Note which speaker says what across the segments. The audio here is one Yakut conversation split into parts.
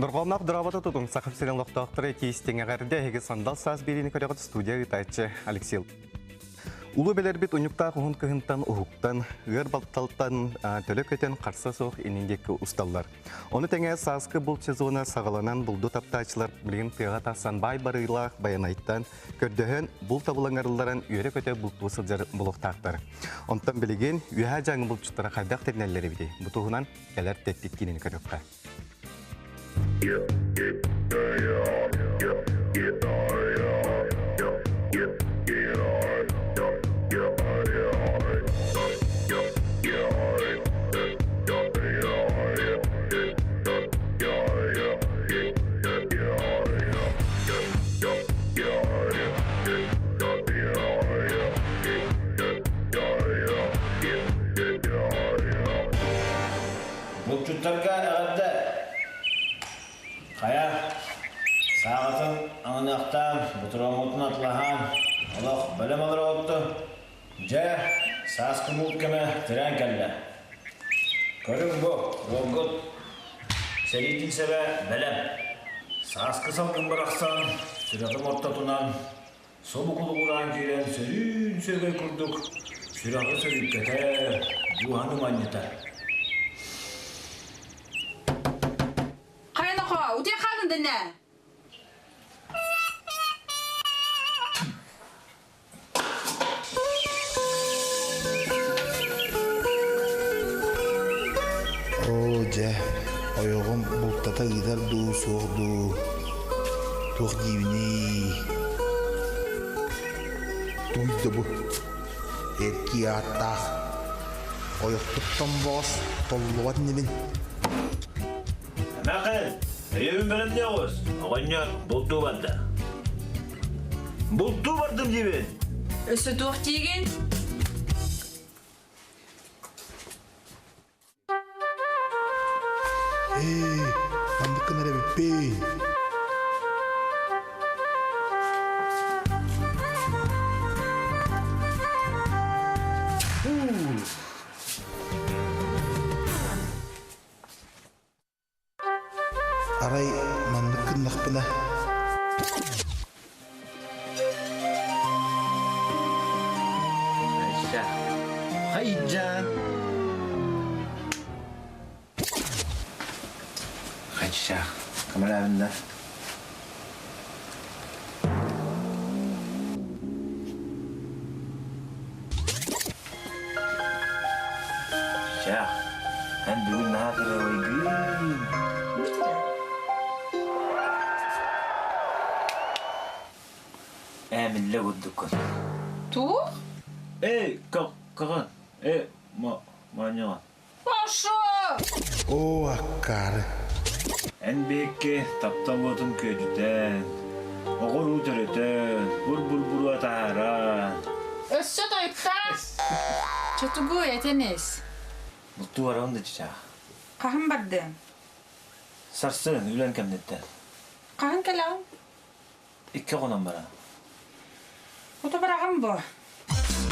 Speaker 1: Дорҕоонноох дорообото тутуҥ Сахам сирин олохтоохторо итии-истиҥ эҕэрдэ эһиги Сандал саас биэриини көрөҕүт студия ыытааччы Алексей Улуу бэлэрбит унньуктаах уһун кыһынтан уһуктан, ыар балталтан төлө көтөн харса суох иннин диэки усталлар. Ону тэҥэ сааскы булт сезона саҕаланан булду таптааччылар билигин тыаҕа тахсан баай барыылаах Байанайтан көрдөһөн булт абылаҥарылларан үөрэ-көтө бултуу сылдьар булуохтаахтар. Онтон билигин Үөһээ Дьааҥы булчуттара хайдах тэринэллэр эбитий? Бу туһунан кэлэр тэттик киинини көрүөххэ.
Speaker 2: Булчуттарга эҕэрдэ! Хайа, сааҕытын аҥыныахтаан, ботуруоҥҥутун атлаһаан, олох бэлэм олороҕутту. Дьэ, сааскы муут кэмэ тирээн кэллэ. Көрүҥ бу, уолгут сэриитин сэбэ бэлэм. Сааскы салгын барахсан сүрэҕим ортотунан Собу кулугураан киирэн сөрүүн сөгөй курдук сүрэҕи сөрүүккэтэр, дууһаны манньытар.
Speaker 3: Хайа нохоо, утуйа хаалын дэнэ?
Speaker 4: Оо дьэ, ойоҕум бултата ыытар дуу, суох дуу, туох диибиний? Туй да бу, эркии ааттаах, ойохтуттан боҕос толлубат инибин.
Speaker 2: Эмээхин, өйөбүн бэлэмнээ оҕус, оҕонньор бултуу барда. Бултуу бардым диибин.
Speaker 3: Өссө туох диигин?
Speaker 4: Ээ, манныккын эрэ эбиппин. Арай маннык гыннахпына
Speaker 2: Хайдьаан. Хайдьаах. Камерабында. Чаах, эн бүгүн наһаа кыралыйгын. Ээ, миллэ курдуккун.
Speaker 3: Туох?
Speaker 2: Эй, каҕан, э, ма, маанньаҕа.
Speaker 3: Паша!
Speaker 4: Оо, аккаары.
Speaker 2: Эн биһикки таптал уотун күөдьүтэн, оҕо-уруу төрөтөн, бур-бур-буруо таһааран.
Speaker 3: Өссө тойуктаа! Чотугу этэн ис.
Speaker 2: Бултуу барабын да чычаах.
Speaker 3: Хаһан бардыҥ?
Speaker 2: Сарсын үлэн кэмниттэн.
Speaker 3: Хаһан кэлэҕин?
Speaker 2: Икки хонон баран.
Speaker 3: Ото бараҕын бу.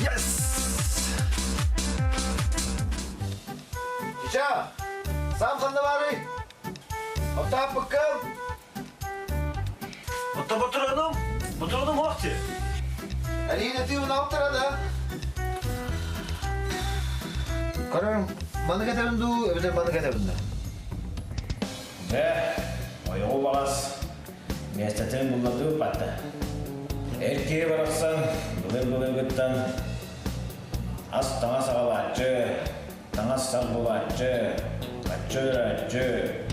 Speaker 2: Yes!
Speaker 5: Чича, сам ханна баарый? Оттааппыккын?
Speaker 2: Отто ботуруонум, ботуруонум уохти.
Speaker 5: Алина, ты унаптара да? Көрөм, маны кэтэбин дуу, эбэтэр маны кэтэбин да?
Speaker 2: Дьэ, ойоҕу баҕас Миэстэтин буллардыы ыппатта. Эр киһи барахсан былыр-былыргыттан ас-таҥас аҕалааччы, таҥас-сап булааччы, аччы өлөрөөччү.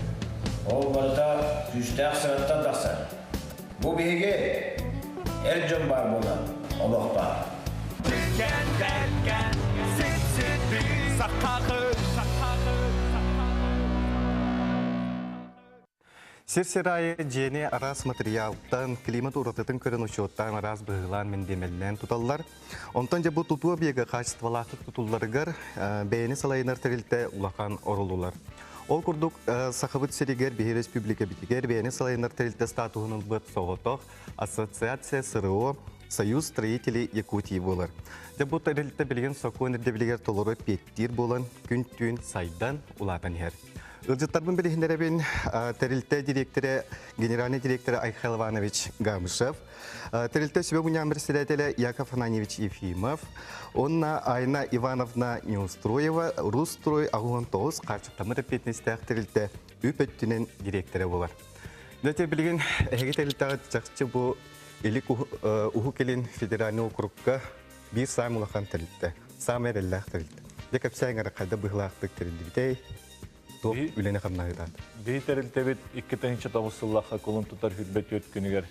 Speaker 2: Ол барыта күүстээх сыраттан тахсар. Бу биһиги эр дьон баар буолан олох баар.
Speaker 1: Сир-сир аайы дьиэни араас матырыйаалтан, климат уратытын көрөн учуоттаан араас быһыылаан мэндиэмэллээн туталлар. Онтон дьэ бу тутуу объега хаачыстыбалаахтык тутулларыгар бэйэни салайынар тэрилтэ улахан оруолулар. Ол курдук Сахабыт сиригэр биһи республикабитигэр бэйэни салайынар тэрилтэ статуһун ылбыт соҕотох Ассоциация СРО Союз строителей Якутии буолар. Дьэ бу тэрилтэ билигин сокуон ирдэбилигэр толору эппиэттиир буолан күн-түүн сайдан улаатан иһэр. Ыалдьыттарбын билиһиннэрэбин тэрилтэ директора, генеральный директора Айхал Иванович Гамышев, тэрилтэ сүбэ мунньаҕын председателэ Яков Ананьевич Ефимов, уонна Айна Ивановна Неустроева Русстрой 89 хааччахтаммыт эппиэтинэстээх тэрилтэ үп өттүнэн директора буолар. Дьэ, билигин эһиги тэрилтэҕит чахчы бу Илик Уһук Илин федеральный округка биир саамай улахан тэрилтэ, саамай эрэллээх тэрилтэ. Дьэ, кэпсээҥ эрэ хайда быһыылаахтык тэриллибитэй, туох үлэни хамнаһыытаат?
Speaker 6: Биһи тэрилтэбит 2009 сыллаахха кулун тутар 24 күнүгэр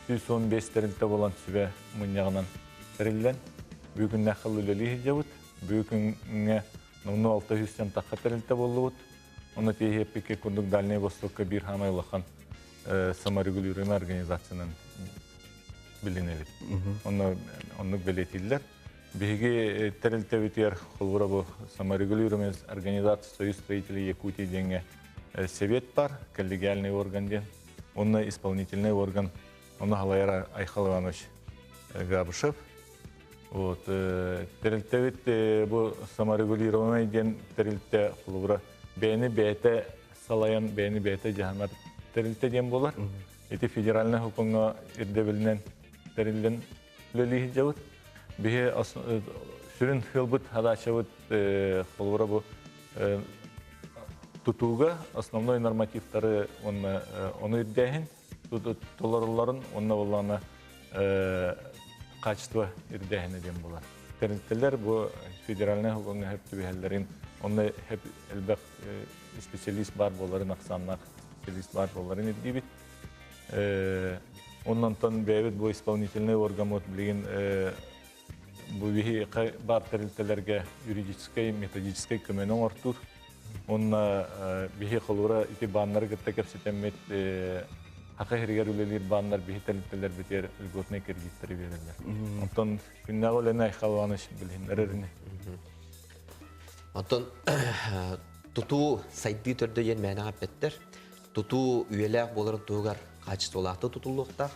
Speaker 6: 115 тэрилтэ буолан сүбэ мунньаҕынан тэриллэн, бүгүннээх хыл үлэлии сылдьабыт. Бүгүҥҥэ номнуо 600 тахха тэрилтэ буоллубут. Онно тиэһиэппиккэ курдук Дальнай Востокка биир хаамай улахан саморегулируемая организациянан билинэбит. Онно оннук бэлиэтииллэр. Биһиги тэрилтэбитигэр холобура бу саморегулируемая организация Союз строителей Якутии диэҥҥэ совет бар, коллегиальный орган диэн. Онно исполнительный орган, онно халайар Айхал Иванович Габышев. Вот, тэрилтэбит бу саморегулированный диэн тэрилтэ холобура бэйэни бэйэтэ салайан бэйэни бэйэтэ дьаһанар тэрилтэ диэн буолар. Ити федеральнай хокуҥҥа ирдэбилинэн тэриллэн үлэлии сылдьабыт. Биһи сүрүн сыалбыт хадаачабыт холобура бу тутууга основной нормативтары уонна ону ирдээһин толорулларын уонна буоллаҕына качество ирдээһинэ диэн буолар. Тэрилтэлэр бу федеральнай хокуҥҥа сөп түбэһэллэрин, онно элбэх специалист баар буоларын, ахсааннаах специалист баар буоларын ирдиибит. Оннонтон бэйэбит бу исполнительный органмыт билигин бу биһи баар тэрилтэлэргэ юридическай, методическай көмөнү оҥортуур. Уонна биһи холура ити бааннары кытта кэпсэтэммит хака иһигэр үлэлиир бааннар биһи тэрилтэлэрбитигэр льготнай кредиттэри биэрэллэр. Онтон күннээҕи үлэни Айхал Иванович билиһиннэрэр ини.
Speaker 7: Онтон тутуу сайдыы төрдө диэн мээнэҕэ эппэттэр. Тутуу үйэлээх буоларын туһугар хаачыстыбалаахтык тутуллуохтаах.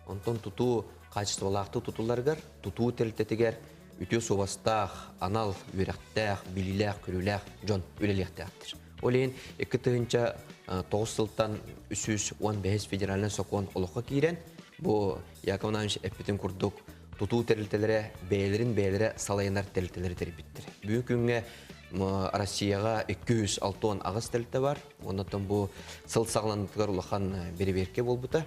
Speaker 7: Онтон тутуу хаачыстыбалаахтык тутулларыгар тутуу тэрилтэтигэр үтүө суобастаах, анал үөрэхтээх, билиилээх-көрүүлээх дьон үлэлиэхтээхтэр. Ол иһин 2009 сылтан 315 федеральнай сокуон олоххо киирэн, бу Яков Иванович эппитин курдук, тутуу тэрилтэлэрэ бэйэлэрин бэйэлэрэ салайынар тэрилтэлэри тэрийбиттэр. Бүгүн күҥҥэ Россияҕа 268 тэрилтэ бар. Оннотон бу сыл саҕаланыытыгар улахан бэрэбиэркэ буолбута.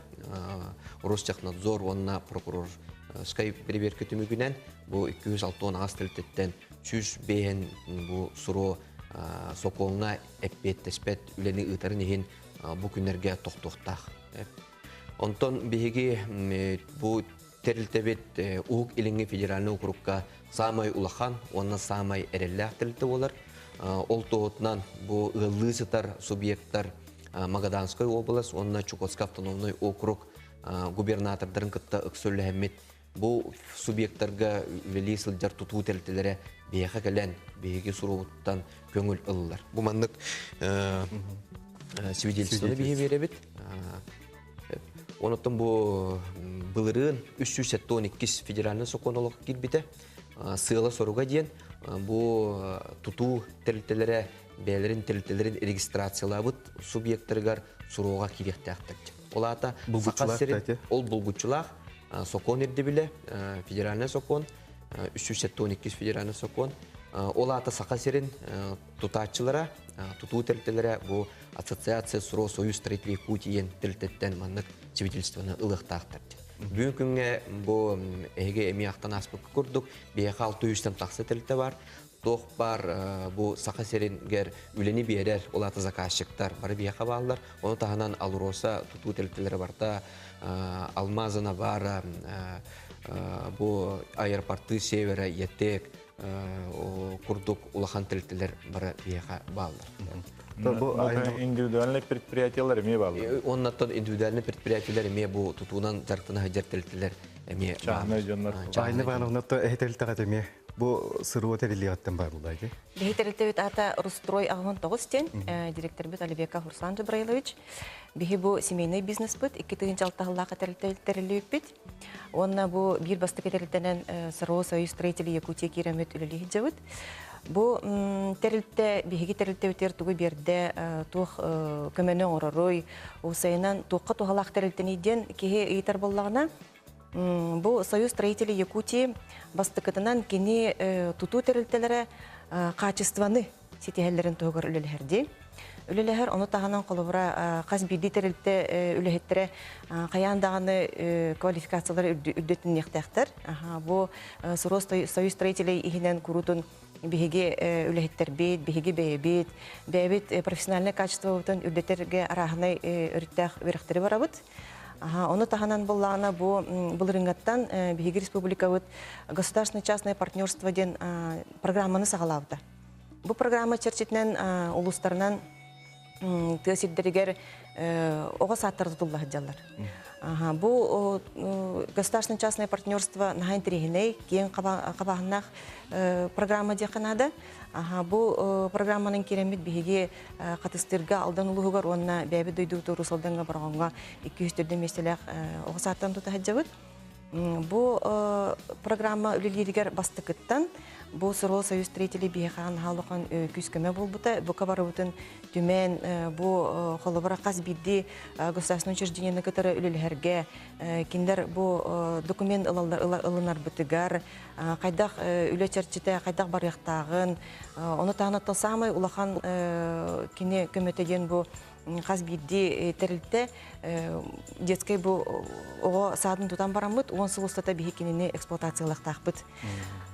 Speaker 7: Ростехнадзор уонна прокурорскай бэрэбиэркэ түмүгүнэн бу 268 тэрилтэттэн 105 бу суруо сокуоҥҥа эппиэттэспэт үлэни ыытарын иһин бу күннэргэ тохтуохтаах. Онтон биһиги бу тэрилтэбит Уһук Илиҥҥи федеральнай округка саамай улахан уонна саамай эрэллээх тэрилтэ буолар. Ол туоһутунан бу ыаллыы сытар субъектар Магаданскай уобалас уонна Чукотскай автономнай округ губернатордарын кытта ыкса үлэһэммит бу субъектарга үлэлии сылдьар тутуу тэрилтэлэрэ биһиэхэ кэлэн биһиги суруубуттан көҥүл ыллылар. Бу маннык свидетельствоны биһи биэрэбит. Онуттан бу былырыын 372 федеральный сокуон олох киирбитэ. Сыала-соруга диэн бу тутуу тэрилтэлэрэ бэйэлэрин тэрилтэлэрин регистрациялаабыт субъектарыгар суруга киириэхтээхтэр. Ол аата Саха сирин ол булгуччулаах сокуон ирдэбилэ, федеральный сокуон, 372 федеральный сокуон. Ол аата Саха сирин тутааччылара, тутуу тэрилтэлэрэ бу Ассоциация СРО Союз строителей Якутии тэрилтэттэн маннык свидетельствоны ылыахтаахтар. Бүгүн күҥҥэ бу эһиги эмиэ ахтан ааспыкка курдук, биһиэхэ 600-тэн тахса тэрилтэ бар. Туох бар бу Саха сирингэр үлэни биэрэр, ол аата заказчиктар бары биһиэхэ бааллар. Ону таһынан Алроса тутуу тэрилтэлэрэ барта, Алмаза Навара, бу аэропорты Севера, ЯТЭК курдук улахан тэрилтэлэр бары биһиэхэ бааллар.
Speaker 6: Бу индивидуальный предприятиелар эмиэ бааллар.
Speaker 7: Оннаттан индивидуальный предприятиелар эмиэ бу тутуунан дьарыктана сылдьар тэрилтэлэр эмиэ
Speaker 6: Чааһынай дьоннор.
Speaker 1: Айна Ивановна то эһи эмиэ бу сырыа тэриллиэҕиттэн бар булла ити.
Speaker 8: Биһи тэрилтэбит аата Рустрой 69 диэн, директорбит Алибеков Руслан Джабраилович. Биһи бу семейный бизнеспыт 2006 сыллаахха тэриллибиппит. Уонна бу биир бастакы тэрилтэнэн СРО Союз строителей Якутии киирэммит үлэлии сылдьабыт. Бу тэрилтэ биһиги тэрилтэбитигэр тугу биэрдэ, туох көмөнү оҥороруй, уопсайынан туохха туһалаах тэрилтэний диэн киһи ыйытар буоллаҕына, бу Союз строителей Якутии бастакытынан кини тутуу тэрилтэлэрэ хаачыстыбаны ситиһэллэрин туһугар үлэлэһэр дии. Үлэлэһэр, ону таһынан холобура хас биирдии тэрилтэ үлэһиттэрэ хайаан даҕаны квалификациялары үрдэтиниэхтээхтэр. Бу Союз строителей иһинэн куруутун биһиги үлэһиттэрбит, биһиги бэйэбит, бэйэбит профессиональнай качествобытын үрдэтэргэ арааһынай өрүттээх үөрэхтэри барабыт. Ону таһынан буллаҕына бу былырыҥҥаттан биһиги республикабыт государственное частное партнерство диэн программаны саҕалаабыта. Бу программа чэрчитинэн улуустарынан тыа сирдэригэр оҕо саадтара тутулла сылдьаллар. Бу государственное частное партнерство наһаа интэриэһинэй, киэҥ хабааһыннаах программа диэххэ наада. Бу программанан киирэммит биһиги Хатыстыырга Алдан улууһугар уонна бэйэбит дойдубут Урус Алдаҥҥа Бороҕоҥҥо 204 миэстэлээх оҕо саадтарын тута сылдьабыт. Бу программа үлэлииригэр бастакыттан бу Сырол Союз строителей биһиэхэ наһаа улахан күүс-көмө буолбута. Бука барыбытын түмэн бу холобура хас биирдии государственное учреждениены кытары үлэлэһэргэ кинилэр бу документ ылынарбытыгар хайдах үлэ чэрчитэ хайдах барыахтааҕын ону таһынан самай улахан кини көмөтө диэн бу хас биирдии тэрилтэ детскай бу оҕо саадын тутан бараммыт 10 сыл устата биһи кинини эксплуатациялыахтаахпыт.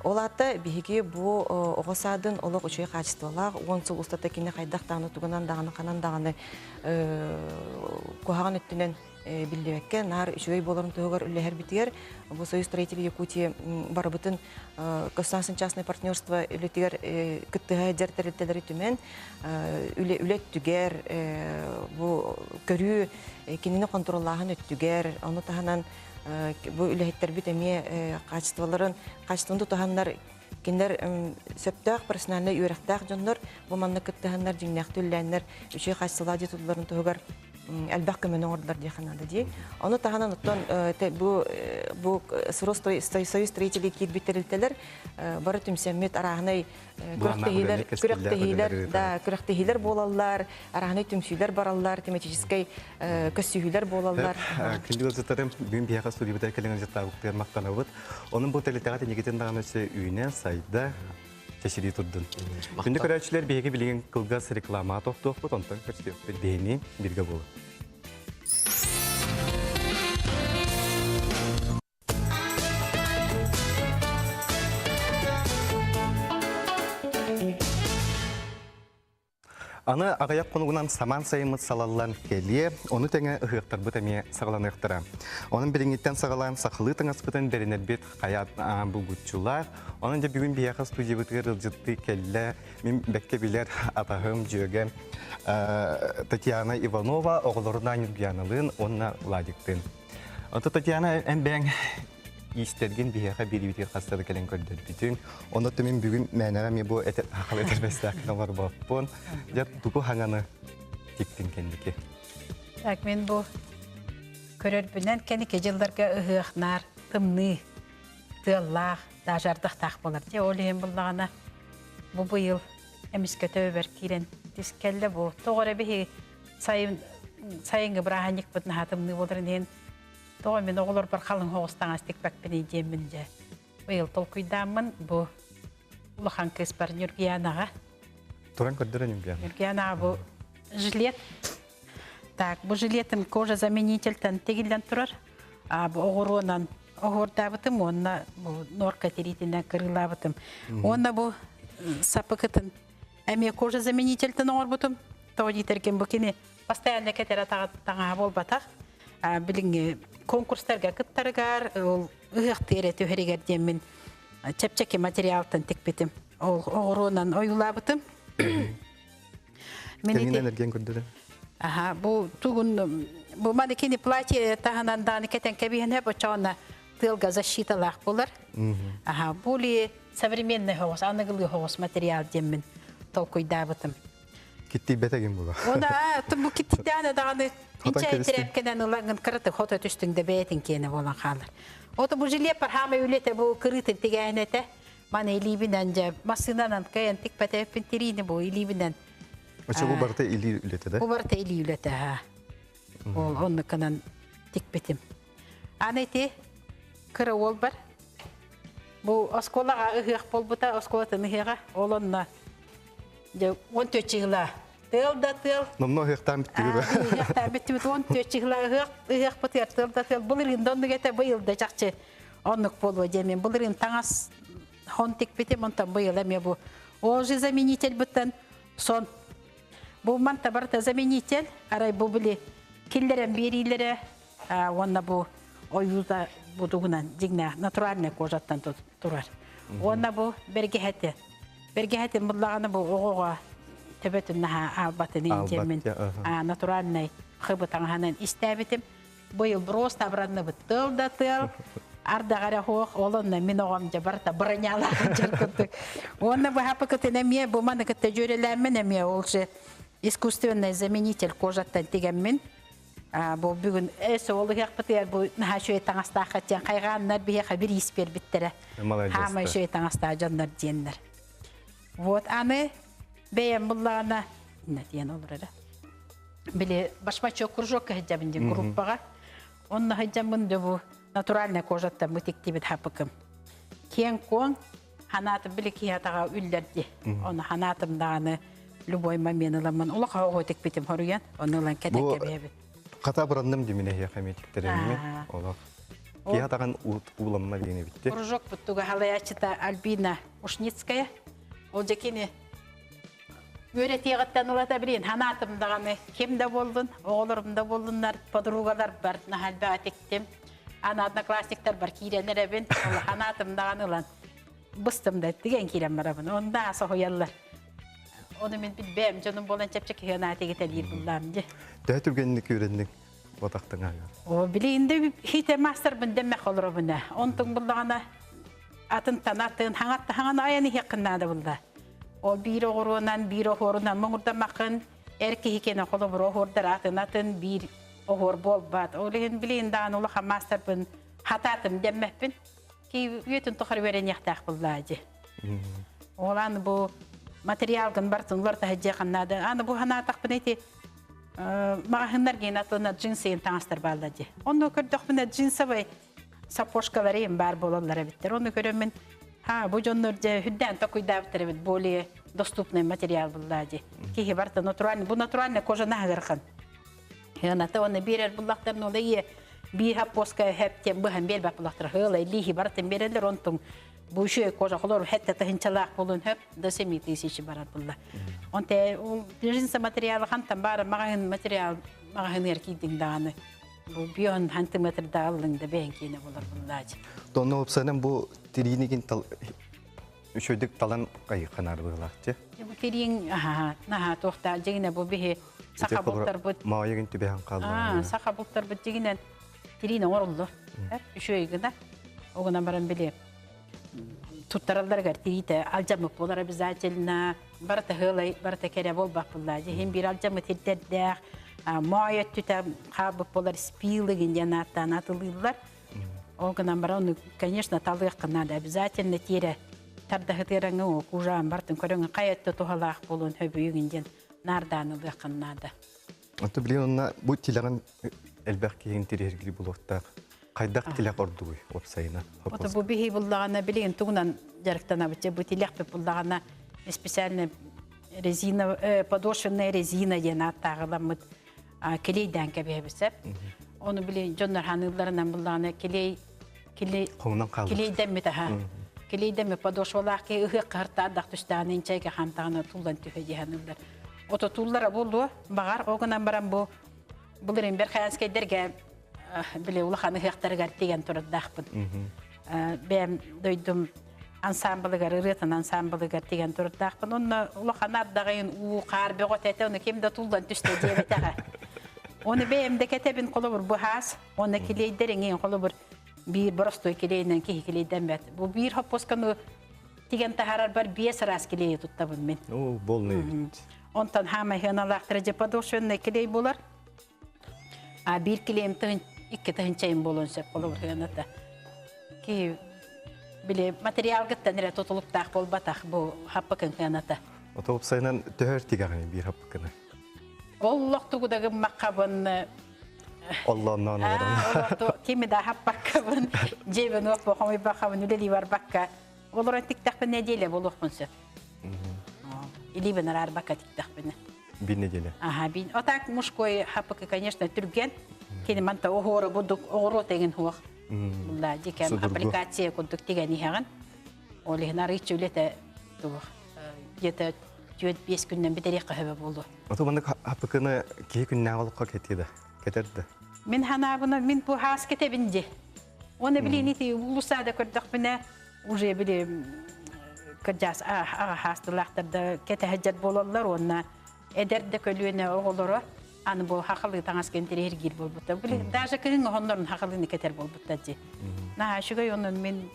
Speaker 8: Ол аата биһиги бу оҕо саадын олох үчүгэй хаачыстыбалаах 10 сыл устата кини хайдах даҕаны тугунан даҕаны ханан даҕаны куһаҕан өттүнэн биллибэккэ наар үчүгэй буоларын туһугар үлэлэһэрбитигэр бу Союз строителей Якутии барыбытын государственное частное партнерство үлэтигэр кыттыһа сылдьар тэрилтэлэри түмэн үлэ үлэ өттүгэр бу көрүү кинини хонтуруоллааһын өттүгэр ону таһынан бу үлэһиттэрбит эмиэ хаачыстыбаларын хаачыстыбаны тутуһаннар кинилэр сөптөөх профессиональнай үөрэхтээх дьоннор бу манна кыттыһаннар дьиҥнээхтик үлэлээннэр үчүгэй хаачыстыбалаах дьиэ тутулларын туһугар элбэх көмөнү оҥордулар диэххэ наада дии. Ону таһынан оттон бу бу Союз строителей киирбит тэрилтэлэр бары түмсэммит арааһынай күрэхтэһиилэр күрэхтэһиилэр да күрэхтэһиилэр буолаллар, арааһынай түмсүүлэр бараллар, тематическай көссүүһүүлэр буолаллар.
Speaker 1: Күндү ыалдьыттарым, бүгүн биһиэхэ студиябытыгар кэлэн ыалдьыттаабыттыгар махтанабыт. Онон бу тэрилтэҕэ тинигитин даҕаны өссө үүнэ, сайда, чэчирии турдун. Күндү көрөөччүлэр, биһиги билигин кылгас рекламаҕа тохтуохпут, онтон көрсүөхпүт биһини бииргэ буолун. Аны аҕыйах хонугунан самаан сайыммыт салаллан кэлиэ, ону тэҥэ ыһыахтарбыт эмиэ саҕаланыахтара. Онон билиҥҥиттэн саҕалаан сахалыы таҥаспытын бэринэрбит хайаат булгуччулаах. Онон дьэ бүгүн биһиэхэ студиябытыгар ыалдьыттыы кэллэ. Мин бэккэ билэр атаһым, дьүөгэм Татьяна Иванова оҕолорунаан Ньургуяналыын уонна Владиктыын. Онто Татьяна, эн бэйэҥ иистэргин биһиэхэ биэриибитигэр хаста да кэлэн көрдөрбүтүҥ. Онно мин бүгүн мээнэҕэ эмиэ бу хахал этэрбэстээххин олорбоппун. Дьэ тугу хаҥаны тиктин кэнники?
Speaker 3: Так мен бу көрөрбүнэн кэнники дьылларга ыһыах наар тымныы тыаллаах даже ардахтаах буолар. Дьэ ол иһин буллаҕына бу быйыл эмискэ төбөбөр киирэн тискэллэ бу. Тоҕо эрэ биһи сайын сайыҥҥы бырааһынньыкпыт наһаа тымныы буоларын иһин Тоҕо мин оҕолорбор халыҥ соҕус таҥас тикпэппиний диэммин дьэ быйыл толкуйдааммын бу улахан кыыспар Ньургуянаҕа.
Speaker 1: Туран көрдөрө Ньургуяна.
Speaker 3: Ньургуянаҕа бу жилет. Так, бу жилетым кожа-заменительтэн тигиллэн турар. А бу оҕуруонан оһуордаабытым уонна бу норка тириитинэн кырыылаабытым. Уонна бу сапыкытын эмиэ кожа-заменительтэн оҥорбутум. Тоҕо диэтэргин бу кини постоянно кэтэрэ таҥаһа буолбатах. Билиҥҥи конкурстарга кыттарыгар, ол ыһыахтыыр эрэ түһэригэр диэммин чэпчэки материалтан тикпитим. Ол оҕуруонан ойуулаабытым.
Speaker 1: Кэминэн эргиэн көрдөрө.
Speaker 3: Аха, бу тугун бу манекени платье таһынан дааны кэтэн кэбиһэн бочоона тыалга защиталаах болар. Аха, бу ли современный хоҕус, аныгылыы хоҕус материал диэммин толкуйдаабытым.
Speaker 1: Киттийбэтэгин була.
Speaker 3: Она бу киттийдээнэ даҕаны инчэ тирээпкэнэн ылаҥын кыраты хото түстүҥ да бэйэтин киэнэ буолан хаалар. Ото бу жилет пархама үлэтэ бу кырыытын тигээнэтэ. Маны илиибинэн дьэ массыынанан кыайан тикпэтэппин тириини бу илиибинэн.
Speaker 1: Очо бу барыта илии үлэтэ да?
Speaker 3: Бу барыта илии үлэтэ ха. Ол оннукунан тикпитим. Аны ити кыра уол бар. Бу оскуолаҕа ыһыах буолбута, оскуолатын ыһыаҕа. Ол онно дьэ 14 чыгыла тыал да тыал.
Speaker 1: Номно ыһыахтаан бүттүбүт.
Speaker 3: Ыһыахтаан бүттүбүт 14 чыгыла ыһыах ыһыахпытыгар тыал да тыал. Былырыын да оннук этэ, быйыл да чахчы оннук буолуо диэмин. Былырыын таҥас хон тикпитим, онтон быйыл эмиэ бу ол же заменитель быттан сон Бу манта барыта заменитель, арай бу били киллэрэн биэриилэрэ уонна бу ойуута будугунан дьиҥнээх натуральный кожаттан турар. Уонна бу бэргэһэти. Бэргэһэтин буллаҕына бу оҕоҕо төбөтүн наһаа аалбатын иинтиэммин натуральный хыбы таҥаһынан истээбитим. Быйыл просто абыранныбыт тыал да тыал, ардаҕа эрэ суох, ол онно мин оҕом дьэ барыта бронялаах дьэр курдук. Уонна быһаппыкытын эмиэ бу маны кытта дьүөрэлээммин эмиэ ол же искусственный заменитель кожаттан тигэммин бу бүгүн эс ол ыһыахпытыгар бу наһаа үчүгэй таҥастаахха диэн хайҕааннар биһиэхэ бириис биэрбиттэрэ. Хаамай үчүгэй таҥастаах дьоннор диэннэр. Вот аны бэйэм буллаҕына диэн олор эрэ. Били башмачок кружокка сылдьабын диэн группаҕа. Онно сылдьаммын да бу натуральная кожаттан бу тиктибит хапыкым. Киэҥ-куоҥ ханаатым били киһи атаҕа үллэрди. Ону ханаатым даҕаны любой момент ыламмын улахан оҕо тикпитим хоруйан, ону ылан кэтэккэ бэйэбит.
Speaker 1: Хата быранным димине эһиэхэ эмиэ тиктэрэҥҥин. Олох. Киһи атаҕын ууламма диэн эбитти.
Speaker 3: Кружок буттуга халаяччыта Альбина Ушницкая. Ол дьэ кини үөрэтиэҕиттэн ылата билин ханаатым даҕаны ким да буоллун, оҕолорум да буоллуннар, подругаларбар наһаа элбэҕи тиктим. Аны одноклассниктарбар киирэн эрэбин. Ол ханаатым даҕаны ылан быстым да тигэн киирэн барабын. Онда соһуйаллар. Ону мин билбэм, дьонум буолан чэпчэки хыанаат игитэлиир буллаам дии.
Speaker 1: Төһө түргэнник үөрэнниҥ батахтыҥ ааҕар?
Speaker 3: О, билигин да хите маастарбын дэммэх олоробуна. Онтуҥ буллаҕына атын танатын хаҥатта хаҥан айан иһиэххин наада булла. Ол биир оҕуруонан, биир оһуорунан муҥурдаммаккын, эр киһи кэнэ холобур оһуордар атын атын биир оһуор буолбат. Ол иһин билигин даҕаны улахан маастарбын хатаатым дэммэппин. Ки үйэтин тухары үөрэниэхтээх буллаа дии. Ол аны бу материалгын бартын улар таһыдьыахын наада. Аны бу ханаатахпына ити маҕаһыыннар гиэн атына джинсыйын таҥастар бааллар дии. Онно көрдөхпүнэ джинсовый сапожкалар им баар буолаллар эбиттэр. Ону көрөммүн, ха бу дьоннор дьэ үрдээн токуйдаабыттар эбит более доступный материал буллаа дии. Киһи барыта натуральный, бу натуральный кожа наһыгырхан. Ыаната уонна биэрэр буллахтарын ол ийэ биир хаппуоска хэптен быһан биэрбэт буллахтара хыла илииһи барытын биэрэллэр онтуҥ бу үчүгэй кожа холор хэтте тыһынчалаах болун хөп до 7000 барар булла. Онте ол джинса материалы хантан баара маҕаһын материал маҕаһыныгар киирдиҥ даҕаны бу бион сантиметрда аллыҥ да бэйэҥ киинэ болар буллаачы.
Speaker 1: Тонна опсанан бу тириинигин үчүгдүк талан айыхханаар быһылаахчы.
Speaker 3: Бу тириин аха наһаа туохтаах дьиҥинэ бу биһи саха бултарбыт
Speaker 1: маайыгын түбэһэн хаалла.
Speaker 3: Саха бултарбыт дьиҥинэн тириин оҥоруллар. Үчүгэй гына. Оҕунан баран били туттаралларыгар тириитэ алдьаммыт буолар обязательно. Барыта ыалай, барыта кэрэ буолбат буолла. Дьиһин биир алдьаммыт сирдэрдээх, моой өттүтэ хаалбыт буолар спилыгын диэн ааттаан атылыыллар. Ол гынан баран, ону, конечно, талыахха надо. Обязательно тиэрэ тардаһытыараҥы о кужаан бартын көрөҥ хайа өттө туһалаах буолуон хөбүйүгүн диэн наардаан ылыаххын наада.
Speaker 1: Ото билигин онно бу тилэҕин элбэх киһин тириэргили булуохтаах. Хайдах тилэх ордугуй уопсайынан?
Speaker 3: Ото бу биһи буллаҕына билигин тугунан дьарыктанабыт бу тилэхпит буллаҕына специально резина подошвенная резина диэн ааттааҕыламмыт килейдээн кэбиһэбит сөп. Ону били дьоннор ханыылларынан буллаҕына килей килей килейдэммит аха. Килейдэммит подошвалаах киһи ыһыах хаһыртаардах түстэҕинэ инчэйгэ хаамтаҕына туллан түһэ диһаныыллар. Ото туллара буолуо баҕар ол гынан баран бу былырыын Бэрхаянскайдэргэ били улахан ыһыахтарыгар тигэн турардаахпын. Бэйэм дойдум ансаамбылыгар, ырыатын ансаамбылыгар тигэн турардаахпын. Онно улахан ардаҕайын уу, хаар бөҕөтө этэ, ону ким да туллан түстэ диэбэтэҕэ. Оны бэйэм да кэтэбин холобур быһаас, уонна килиэйдэр эҥин холобур биир боростуой килиэйинэн киһи килиэйдэммэт. Бу биир хоппуосканы тигэн таһаарарбар биэс араас килиэйи туттабын мин.
Speaker 1: Оо, болный эбит.
Speaker 3: Онтон хаамай хыаналаахтара дьэ подошвенный килиэй буолар. А биир килиэм тыһын икки тыһынчайым буолуон сөп холобур хыаната. Киһи Били материалгыттан эрэ тутулуктаах буолбатах бу хаппыкын кыаната.
Speaker 1: Ото уопсайынан төһөр тигэҕин биир хаппыкыны?
Speaker 3: Оллох тугу да гыммаккабын
Speaker 1: Оллоонноон олорон.
Speaker 3: Кими да хаппаккабын, дьиэбин уоппу хомуйбаккабын, үлэлии барбакка. Олорон тиктахпын неделя буолуохпун сөп. Илиибин араарбакка тиктахпына.
Speaker 1: Бир неделя.
Speaker 3: Ага, бин. А так мужской хаппыкы, конечно, түрген. Кини манта оһуора будук оҕуруот эгин хуох. Булла дикем аппликация курдук тигэн иһэҕин. Ол иһин арыыччы үлэтэ туох где-то 4-5 күннэн бүтэриэххэ сөбө буолуо.
Speaker 1: Ото маннык хаппыкыны киһи күннээҕи олоххо кэтиэ да, кэтэр да.
Speaker 3: Мин ханаабына мин бу хаас кэтэбин ди. Оны билин ити улусаада көрдөхпүнэ уже били кырдьаас аҕа хаастылаахтар да кэтэһэдьэр буолаллар уонна эдэр да көлүөнэ оҕолоро аны бу хахалыы таҥас кэнтириһиргиир буолбуттар. Били даже кыһын оһоннорун хахалыыны кэтэр буолбуттар дии. Наһаа үчүгэй онон мин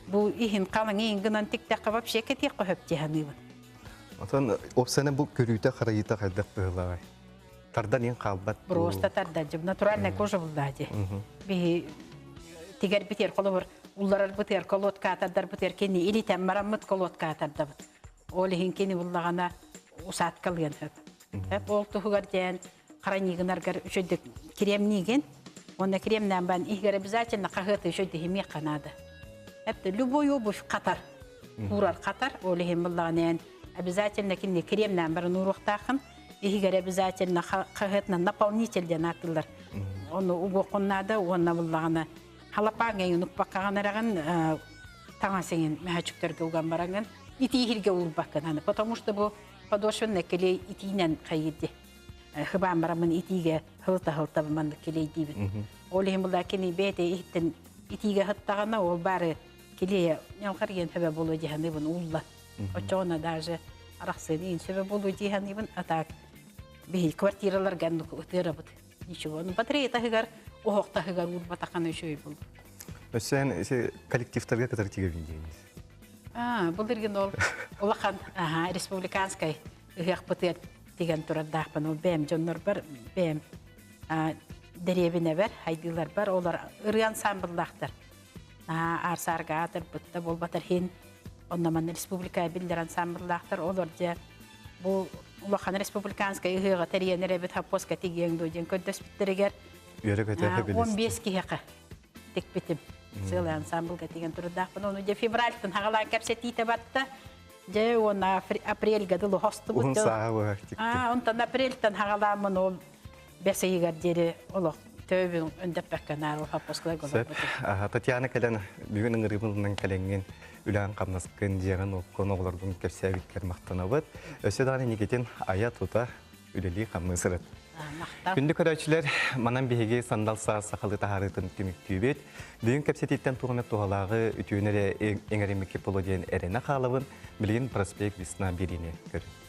Speaker 3: бу иһин халыҥ иһин гынан тиктэххэ вообще кэтиэххэ сөп дии саныыбын.
Speaker 1: Отон опсана бу көрүүтэ харайыыта хайдах быһыылааҕай? Тардан иһин хаалбат.
Speaker 3: Просто тардан натуральная кожа буллаа дии. Биһи тигэр битер холобур улларар бытыар колодка атардар бытыар кини илитэн мараммыт колодка атардабыт. Ол иһин кини буллаҕана усааткалыан сөп. Хөп ол туһугар диэн хараньыгынаргар үчөйдүк кремнигин, уонна кремнээн бан иһигэр обязательно хаһыаты үчөйдү химиэххэ наада. Эпте любой обувь хатар, куурар хатар, ол иһин буллаҕана обязательно кинини кремнээн баран ууруохтааххын, иһигэр обязательно хаһыатынан наполнитель диэн ааттыыллар. Ону угуоххун наада уонна буллаҕына халапааҥ эйин укпаккаҕын эрэҕин таҥас эҥин мөһөчүктөргө уган бараҥын итииһиргэ уурбаккын аны потому что бу подошвенный клей итиинэн хайыырди хыбаан бараммын итиигэ хылта хылта маннык клейдиибин ол иһин булла кини бэйэтэ иһиттэн итиигэ хыттаҕына ол баары клея ньалҕарыйан сөбө буолуо дии саныыбын уулла оччоҕуна даже арахсыан иин сөбө буолуо дии саныыбын а так биһи квартираларга оннук ытыарабыт ничего ну батарея таһыгар оһох таһыгар уурбатаххана үчүгэй буолуо.
Speaker 1: Өссө эн коллективтарга кытары тигебин диэбиз.
Speaker 3: А, былыргын ол улахан аха, республиканскай ыһыахпытыгар тигэн турардаахпын. Ол бэйэм дьоннорбор, бэйэм дэриэбинэбэр, хайдыыларбар олор ырыа ансамбллаахтар. Аар-саарга аатырбытта буолбатар хин онно манна республика биллэр ансамбллаахтар. Олор дьэ бу улахан республиканскай ыһыаҕа тэрийэн эрэбит хаппоска тигиэҥ дуо диэн көрдөспүттэригэр
Speaker 1: Үөрэ-көтө
Speaker 3: 15 киһиэхэ тикпитим. Сыалай ансамблга тигэн турдаахпын. Ону дьэ февральтан хагалаан кэпсэтиитэ батта. Дьэ уонна апрельга дылы хостубут.
Speaker 1: Уһун сааһа быһа тиктим.
Speaker 3: Аа, онтон апрельтан хагалааммын ол бэс ыйыгар диэри олох төбүн өндөппөккө наар ол хаппоскалар
Speaker 1: Сөп. Татьяна кэлэн бүгүн ыҥырыыбын кэлэҥҥин үлээн хамнаскын, дьиэҕин оккун, оҕолоргун кэпсээбиккэр махтанабыт. Өссө даҕаны Никитин айа-тута үлэлии-хамныы сырыт. Күндү көрөөччүлэр, манан биһиги сандал саас сахалыы таһаарыытын түмүктүүбүт. Бүгүн кэпсэтииттэн туох эмэ туһалааҕы үтүөнү эрэ эҥэриммикки буолуо диэн эрэнэ хаалабын. Билигин проспект Весна биэриини көрүҥ.